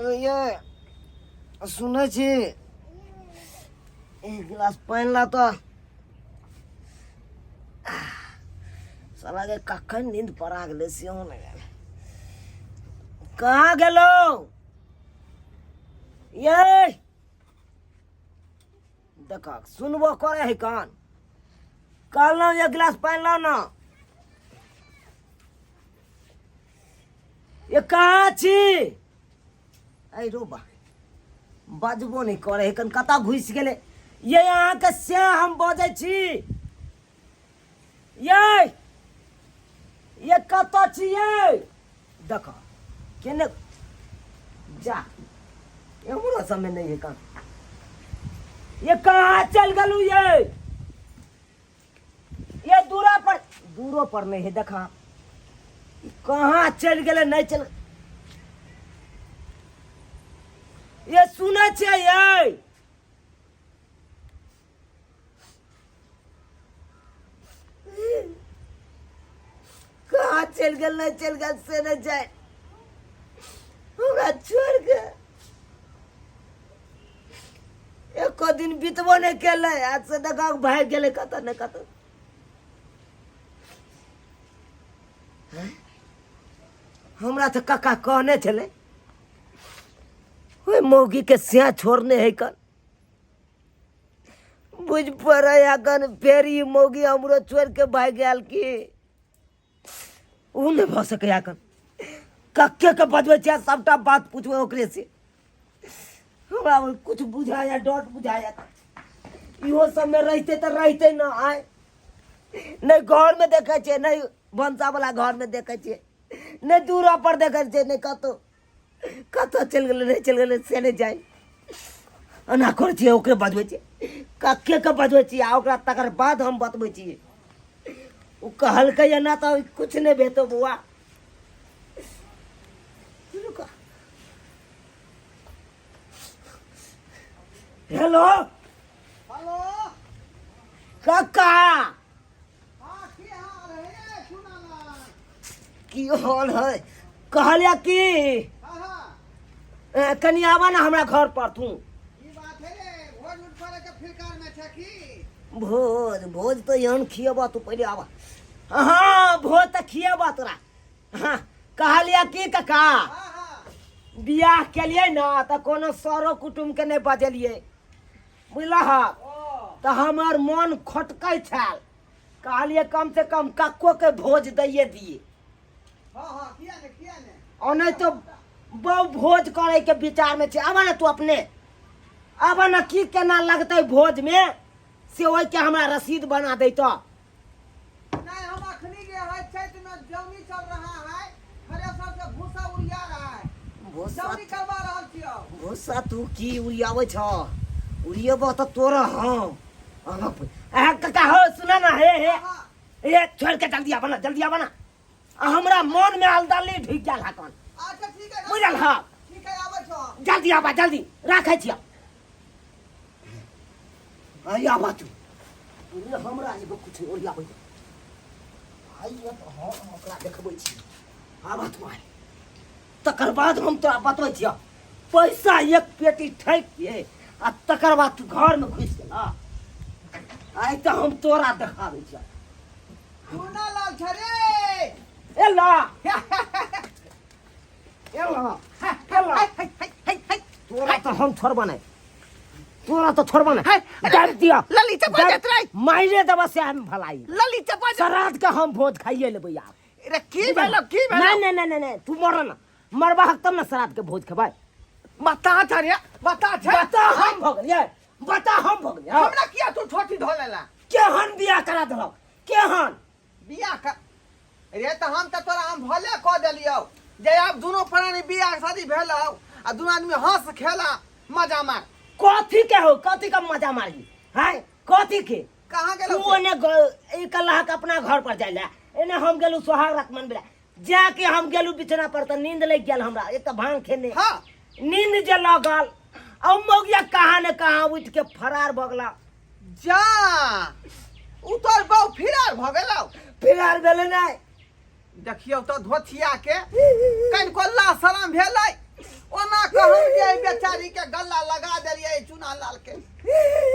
ये सुनै छी, एक गिलास पानि ला तऽ। साला के कखन नींद पड़ा गेलै सेहो नहि गेल। कहाँ गेलौ ये? देख, सुनबो करे है कान। कहलहुँ एक गिलास पानि लाउ ने। ये कहाँ छी? अरे रो बा, बजबो नहि करे है कन, कतऽ घुसि गेलै ये? अहाँके से हम बजै छी ये। ये कतऽ छी ये? देख केने जा, एमरो समय नहीं है। कहाँ ये, कहाँ चल गेलू ये? ये दूरा पर, दूरो पर नहीं है। देखा कहाँ चल गेलै। नहीं चल। ये सुनै छियै ये? कहाँ चलि गेल, नहि चलि गेल से नहि जाय। हमरा छोड़ि के एको दिन बितबो नहि केलै आ से देखा भागि गेलै कतऽ ने कतऽ। हमरा तऽ काका कहने छलै ओहि मौगीके सैह छोड़ने है कन। बुझि पड़ै अखन फेर ई मौगी हमरो छोड़ि के भागि गेल की? ओ नहि भऽ सकैए। अखन कक्के के बजबै छियै, सबटा बात पुछबै ओकरे से। हमरा कुछ बुझाया डर बुझाया। इहो सबमे रहिते तऽ रहिते न। आय नहि घरमे देखै छियै, नहि भनसा वाला घरमे देखै छियै, नहि दूरा पर देखै छियै, नहि कतौ। कतऽ चलि गेलै, नहि चलि गेलै से नहि जाय। एना करै छियै, ओकरे बजबै छियै, कक्केके बजबै छियै आ ओकरा तकर बाद हम बतबै छियै। ओ कहलकै एना तऽ किछु नहि भेटौ बौआ। रुका। हेलो। हेलो। कक्का। हाँ, की हाल है रे सुनालाल? की हाल है? कहलिया की हाँ हाँ कनि आबऽ ने हमरा घर पर तू। की बात है रे, भोज उठ करे के फिरकार में छै की? भोज? भोज तऽ एहन खियेबऽ, तू पहिले आबऽ। हाँ, भोज तऽ खियेबऽ तोरा। हाँ, कहलिया की काका, हाँ हाँ बियाह केलियै ने तऽ कोनो सरो कुटुम्बके नहि बजेलियै, बुझलह? ओ तऽ हमर मोन खटकै छल। कहलियै कम से कम कक्को के भोज दैये दिए। हाँ हाँ किया ने, किया ने। और नहीं तो बहु भोज करे के विचार में छै। आबऽ ने तू अपने आबऽ ने, की केना लगतै भोज में से ओहिके हमरा रसीद बना दैतऽ। नहीं, हम अखनी जे है चैत में जौनी चल रहा है, थ्रेसर से भूसा उड़िया रहा है। भूसा? जौनी करवा रहल छियौ। भूसा तू की उड़ियाबै छ? उड़ियेबऽ तऽ तोरा हम अहाँ काका हो। सुना ना, हे हे। हाँ। हे, छोड़ के जल्दी आबऽ ना, जल्दी आबऽ ना। आ हमरा मन में अलदली ढुकि गेल हकन। अच्छा ठीक है। बुझल? हाँ। ठीक है, आबै छौ। जल्दी आबा, जल्दी। राखै छियौ। आई आबा तू। अरे हमरा एगो कुछ ओरियाबै दे। आई तऽ हम ओकरा देखबै छी। आबा तू आइ, तकर बाद हम तोरा बतबै छियौ। पैसा एक पेटी ठकि के आ तकर बाद तू घरमे घुसि गेला। आइ तऽ हम तोरा देखाबै छियौ। चूना लाल छै रे। एला एला एला, तोरा तऽ हम छोड़बा नहि, तोरा तऽ छोड़बा नहि। दाबि दिअ। लली चपा जात रे। मारे देबऽ से हम भलाई। लली चपा जात। श्राद्ध के हम भोज खाइए लेबै आब। रे, की भेलो, की भेलो? नहीं नहीं नहीं नहीं नहीं, तू मर ना, मरबा तब ने श्राद्ध के भोज खेबै। बता छ रे, बता छ। बता हम भऽ गेलियै, बता हम भऽ गेलियै। हमरा किया तू ठोठी धो लेला? केहन बियाह करा देलक, केहन बियाह कर रे? तऽ हम तऽ तोरा हम भले कऽ देलियौ जे आब दुनू प्राणी बियाह शादी भेलौ आ दुनू आदमी हंस खेला मजा मार। कथी के हो, कथी के मजा मारी हैं, कथी के? कहाँ तू गेलौ? ओने ई कल्लाह के अपना घर पर जाय ला, एने हम गेलू सोहाग रात मनबे ला। जाके हम गेलू बिछना पर तऽ नींद लागि गेल हमरा। एक तऽ भांग खेने नींद जे लगल आ मौगिया कहाँ ने कहाँ उठि के फरार भऽ गेला। जा, उ तोर बहु फिरार भऽ गेलौ? फिरार भेलै नहि। देखियौ तऽ धोथिया के कनिको ला शरम भेलै? ओना कहम जे एहि बेचारी के गल्ला लगा देलियै चुना लाल के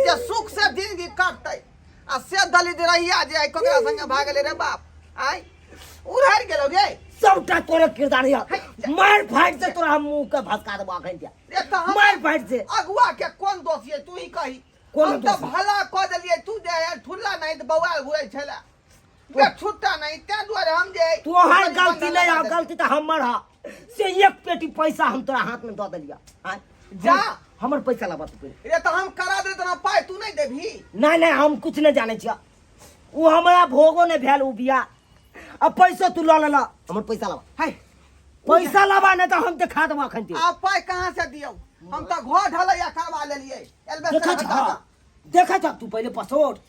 जे सुख से जिंदगी काटतै आ से दलित रहिया जे आइ ककरा संगे भागले रे बाप आइ उड़ारि गेलौ रे। सबटा तोरे किरदार है। मार फाट से तोरा हम मुंह के भसका देबो अखन जा। रे तऽ हम मार फाट से। अगुआ के कोन दोष ये तू ही कही। कोन हम तऽ दोष? भला कऽ देलियै, तू जे है ठुल्ला नहीं तऽ बौआल घुरै छलै बे छुट्टा नहीं, तें दुआरे हम जे तोहर गलती नहीं है, गलती तऽ हमर है। से एक पेटी पैसा हम तोरा हाथ में दऽ देलिया। आँय? जा। हमर पैसा लाबऽ तू पहिले। रे तऽ हम करा दे तोरा पाइ, तू नहीं देबही? नहीं नहीं, हम कुछ नहीं जानै छियै। ओ हमरा भोगो नहीं भेल ओ बिया, आ पैसो तू लऽ लेलऽ। हमर पैसा लाबऽ। है पैसा लाबा नहीं तऽ हम देखा देबो अखन ते। आ पाइ कहाँ से दियौ? हम तऽ घर ढलैया करवा लेलियै। एल्बेस्टर देखै हटा छह, कऽ। देखै छह तू पहिले पसोर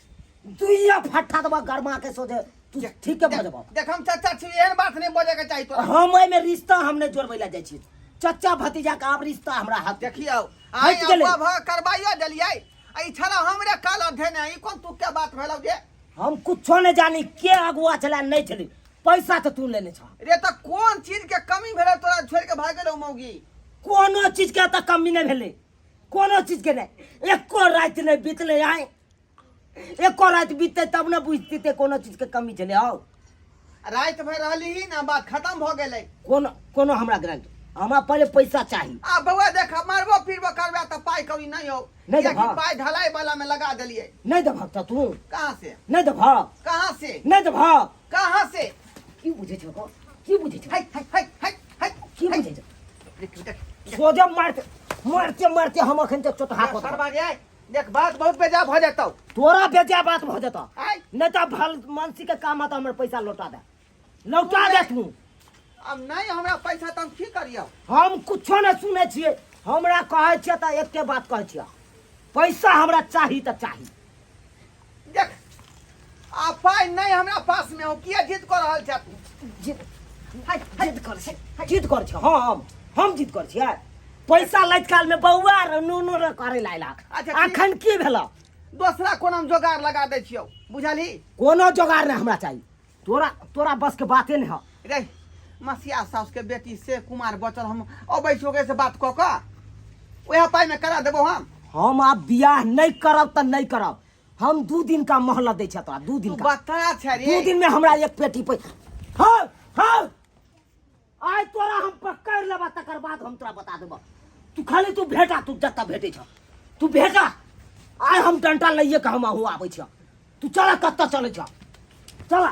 दुइया फट्ठा देबा गरमा के सोझे, तू ठीक के भऽ जेबऽ। देख हम चाचा छी, एहन बात नहीं बजै के चाही तोरा। हम एहिमे रिश्ता हम नहीं जोड़बै लए जाइ छी। चचा भतीजा के आब रिश्ता हमरा हाथ देखियौ आइ हटि गेलै। अगुआ भऽ करबाइयो देलियै आ ई छड़ा हमरे काल धेने, ई कोन तू के बात भेलौ जे? हम कुछो नहीं जानी के अगुआ छलै नहीं छलै, पैसा तऽ तू लेने छह। रे तऽ कोन चीज के कमी भेलै तोरा छोड़ि के भागि गेलौ मौगी? कोनो चीज के तऽ कमी नहीं भेलै, कोनो चीज के नहीं। एको राति नहीं बीतलै आइ, एको राति बीतते तब ने बुझते कोनो चीज के कमी छलै। हौ राति भरि रहली ही ना, बात खत्म भऽ गेलै। कोनो कोनो हमरा गारंटी, हमरा पहिले पैसा चाही। आ बौआ देख, मारबो पीरबो करबे तऽ पाइ कौड़ी नहीं हो। नहीं कियाकि देबह। पाइ ढलाई वाला में लगा देलियै। नहीं देबह तऽ तू कहाँ से? नहीं देबह। कहाँ से? नहीं देबह। कहाँ से? की बुझै छौ गो? की बुझै छौ? है है है है है की बुझै छौ? देख देख सोझे मारते मारते मारते हम अखन तक चोटहा कऽ देबौ। सरबा रे देख, बात बहुत बेजा भऽ जेतौ। तोरा बेजा बात भऽ जेतौ। आइ नहीं तऽ भल मानसी के काम आता, हमर पैसा लौटा दे, लौटा दे तू। अब नहीं हमरा पैसा तऽ हम की करियौ? हम कुछो नहीं सुनै छियै। हमरा कहै छियै तऽ एके बात कहै छियै, पैसा हमरा चाही तऽ चाही। देख आ पाइ नहीं हमरा पास में हो, किया जिद कऽ रहल छै तू? जिद जिद कर छै, जिद कर छै, हम जिद कर छियै। पैसा लैत काल में बौआ र नूनू र करे लायला। अच्छा, ठीक। अखन की भेल? दोसरा कोनो हम जोगाड़ लगा दै छियौ, बुझलही? कोनो जोगाड़ नहीं हमरा चाही, तोरा तोरा बस के बाते नहीं है। रे मसिया साउस के बेटी से कुमार बचल, हम अबै छी ओकरे से बात कऽ कऽ वएह पाइ में करा देबो हम। हम आब बियाह नहीं करब तऽ नहीं करब। हम 2 दिन का मोहलत दै छियै तोरा, 2 दिन तू का। बता छै रे। 2 दिन में हमरा एक पेटी पै। हाँ हाँ आइ तोरा हम पकड़ लेबा, तकर बाद हम तोरा बता देबो। तू खाली तू भेटा, तू जतऽ भेटै छ तू भेटा। आइ हम डंटा लइए के हम अहूँ आबै छियौ। तू चल, कतऽ चलै छ, चल।